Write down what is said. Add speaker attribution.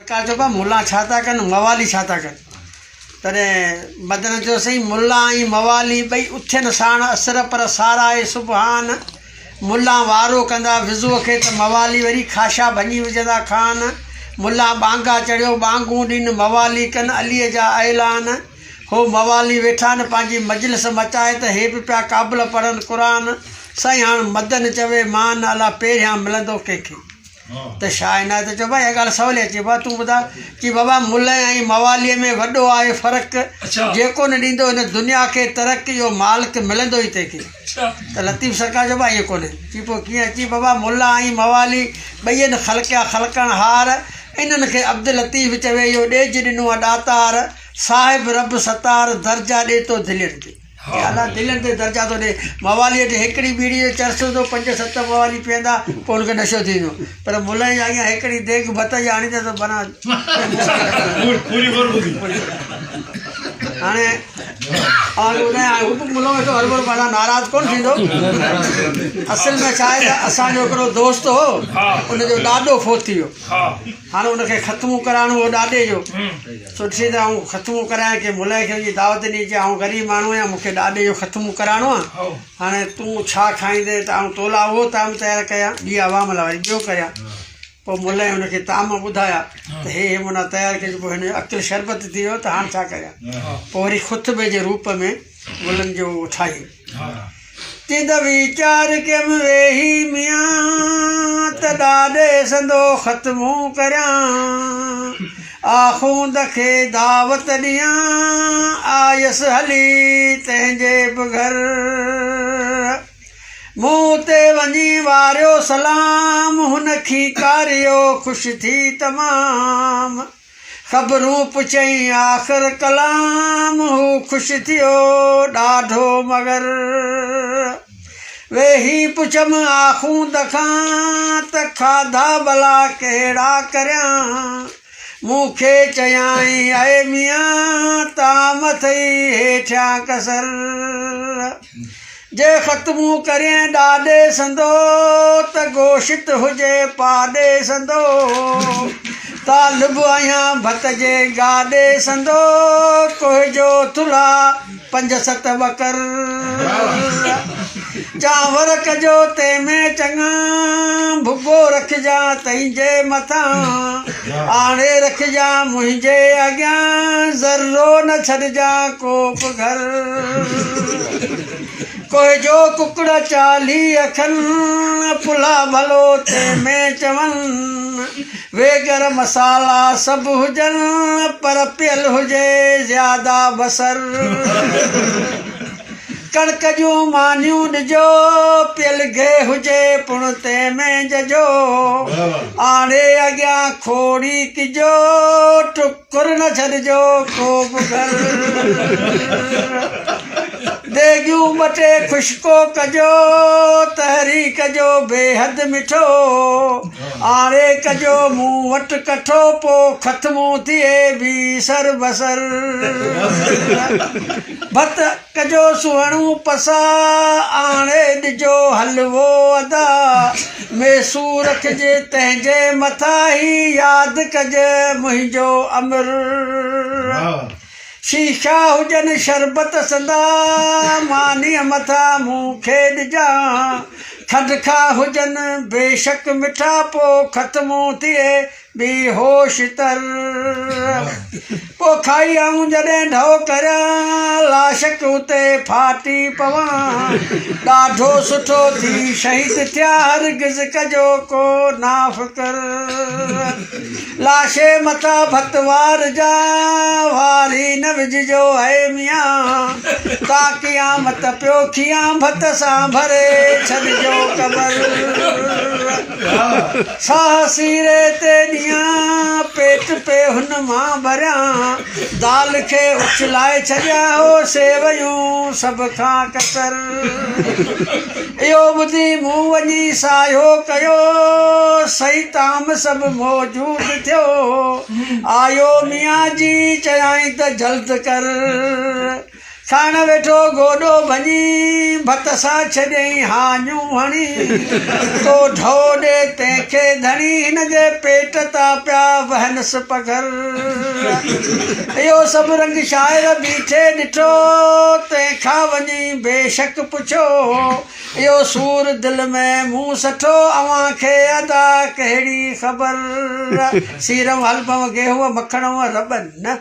Speaker 1: سرڪار چيو ڀاء ملان ڇا ٿا ڪن موالي ڇا ٿا ڪن؟ تڏهن مدن چيو سائين ملان ۽ موالي ٻئي اٿين ساڻ اسر پر ساراهي سبحان ملان وارو ڪندا وضوء کي ته موالي وري کاشا ڀڃي وجهندا خان ملان ٻانگا چڙهيو ٻانگون ڏين موالي ڪن عليء جا اعلان هو موالي ويٺا آهن پنهنجي مجلس مچائي ته هي به پيا قابل پڙهن قرآن سائين هاڻ مدن چوي مان الا پهريان ملندو ڪنهن کي؟ ته شاهه عنايت چيو، ڀائي اها ڳالهه سولي اچي بابا تون ٻڌاء؟ چي بابا ملئي ۽ مواليء ۾ وڏو آهي فرق، جيڪو نه ڏيندو هن دنيا کي ترڪ اهو مالڪ ملندو ئي تنهن کي. ته لطيف سرڪار چيو، ڀائي ائين ڪونهي. چي پوء ڪيئن؟ چي بابا ملا ۽ موالي ٻئي آهن خلقيا خلقڻهار، انهن کي عبداللطيف چوي اهو ڏيج ڏنو آ ڏاتار، صاحب رب ستار درجا ڏي ٿو دلين کي. الله دلين تي درجا ٿو ڏي. مواليء وٽ هڪڙي ٻيڙي جو چرس هوندو، پنج ست موالي پيئندا، پوء هن کي نشو ٿي ويندو. پر ملئي جا اڳيان هڪڙي ديڳ ڀت جي آڻيندا ته بنان هاڻي اوهان کي ٻڌايان هاڻي هو به ملو ويٺو هرڀرو پاڻ سان ناراض ڪونه ٿيندو. اصل ۾ ڇا آهي ته اسان جو هڪڙو دوست هو، ان جو ڏاڏو فوت ٿي ويو. هاڻي ان کي ختمو ڪرائڻو هو ڏاڏي جو. سو ڏسي ته آئون ختمو ڪرايان ڪي ملئي کي وڃي دعوت ڏني چي آئون غريب ماڻهو آهيان مون کي ڏاڏي جو ختمو ڪرائڻو آهي هاڻي تون ڇا کائيندين ته آئون تو لاء اهو طعام تيار ڪيان ٻي عوام لاء وري ٻيو ڪريان پوء ملئي هن کي طعام ٻڌايا ته هي هي منا تيار ڪجي پوء هن جو عقل شربت ٿي ويو ته هاڻ ڇا ڪريان پوء وري خطبي جي روپ ۾ ملن جو ٺاهي چيند ويچار ڪيم ويهي ميان ته ڏاڏي سندو ختمو ڪريان آخوند کي دعوت ڏيان آيس هلي تنهن جي به گهر مون اتي وڃي واريو سلام هن کيڪاريو خوش ٿي تمام خبرون پڇيائين آخر ڪلام هو خوش ٿيو ڏاڍو مگر ويهي پڇيم آخوند کان ته کاڌا ڀلا ڪهڙا ڪريان مون کي چيائين اي ميان طعام اٿئي هيٺيان ڪسر جي ختمو ڪرين ڏاڏي سندو ته گوشت هجي پاڏي سندو طالب آهيان ڀت جي گاڏي سندو ڪوهه جو ٿلها پنج ست ٻڪر چانور ڪجو تنهن ۾ چڱا ڀڳو رکجان تنهنجي مٿان آڻي رکجان منهنجي اڳيان ذرو نه ڇڏجان ڪو به گهر ڪوهه جو ڪڪڙ 40 کن پلا ڀلو تنهن ۾ چون ويڳر مصالحا سڀ هجن پر پيل هجي زياده بصر ڪڻڪ جون مانيون ڏجو، پيل گيهه هجي پڻ تنهن ۾ ججو، آڻي اڳيان کوڙي ڪجو، ٽڪر نه ڇڏجو ڪو به گهر. ديڳيون ٻه ٽي خشڪو ڪجو، تحري ڪجو بيحد مٺو، آڻي ڪجو مون وٽ ڪٺو، پو ختمو ٿئي بي سر بسر. ڀت ڪجو سهڻو پسا، آڻي ڏجو حلوو ادا، ميسو رکج تنهن جي مٿان، هي ياد ڪج منهنجو امر. شيشا هجن شربت سندا، مانيء مٿان مون کي ڏجان، کنڊ کان هجن بيشڪ مٺا، پو ختمو ٿئي بي هوش تر پوء کائي آئون جڏهن ڍؤ ڪريان لاشڪ اتي ڦاٽي پوان ڏاڍو سٺو ٿي شهيد ٿيان هرگز ڪجو ڪو نافڪر لاشي مٿان ڀت وارجان واري نه وجهجو اي ميان تان قيامت پيو کيان ڀت سان ڀري ڇڏجو قبر. ساهه سيري تي ڏيان، پيٽ پي هن مان ڀريان، دال کي اڇلائي ڇڏيان، هو سيويون سڀ کان ڪسر. اهو ٻڌي مون وڃي ساهيو ڪيو، سئي طعام سڀ موجود ٿيو. آيو ميان جي، چيائين ته جلد ڪر. کائڻ ويٺو گوڏو ڀڃي، ڀت سان ڇڏيئين هاڃون هڻي. تو ڍؤ ڏي تنهن کي ڌڻي، هن جي پيٽ تان پيا وهنس پگهر. اهو سڀ رنگ شاعر بيٺي ڏٺو، تنهن کان وڃي بيشڪ پڇيو. اهو سور دل ۾ مون سٺو، اوهان کي ادا ڪهڙي خبر. سيرئون حلبئون گيهوء مکڻئون رٻ نه.